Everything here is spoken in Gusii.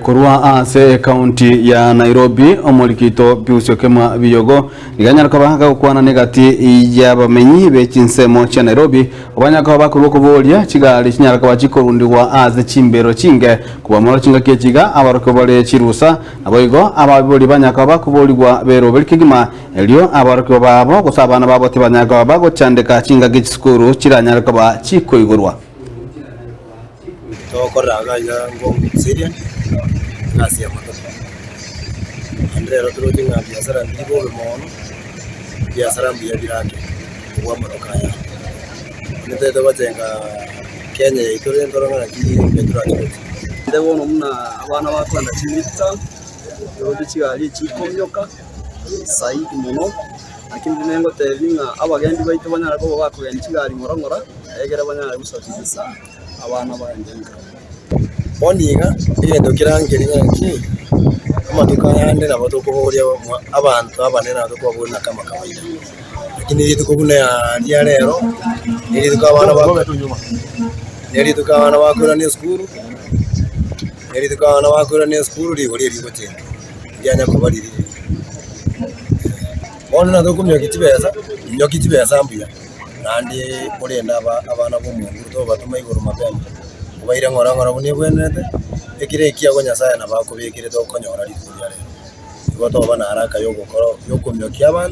Korwa ase ekaunti ya Nairobi, omoriki oito Pius Okemwa Biyogo nigo anyare koba gagokwana negati y'abamenyi be chinsemo chia Nairobi obanyare koba bakorwa okoboria chigari chinyare koba chikorundigwa ase chimbero chinge kobamora chingaki echi iga abarokigwa bare chirusa naboigo ababibori banyare koba bakoborigwa beroberi kegima erio abarokigwa babo gose abana babo tibanyare koba bagochandeka chingaki chisukuru chiranyare koba chikoigorwa. Togokorera iga iga Ngong Serian, egasi ya amatuko. Naende rero toroche ng'a biasara mbiri bobe mono, ebiasara mbuya bire ake kobua amatuko aya. Onye totagete gochenga Kenya yaito rende tore ng'a naki mbuya torache gochia. Naende bono buna abana bakoenda chimidterm, roche chigari echi chikomioka zaidi mono, lakini rende ningotebia ng'a abagendi baito banyare koba bakogenda chigari ng'ora ng'ora, egere banyare gosafirisa abana baende nka. Bono iga, egento kerangerie ng'a ki, amatuko aya ande nabo tokoboria abanto abanene nabo tokobaboria na kama kawaida, lakini rituko buna ria rero, ne rituko abana ba ne rituko abana bakoirana esukuru, ne rituko abana bakoirana esukuru rigori eri rigochenga, rianya koba riria riria. Bono nabo tokominyokia chibesa, minyokia chibesa mbuya. Naende orende abana b'omonguru tobatoma igoro mapema, obaire ng'ora ng'ora buna ebwenerete, ekero ekiago Nyasae nabo akobekerete okonyora rituko ria rero. Igo toba na haraka yogokora yokomiokia abanto.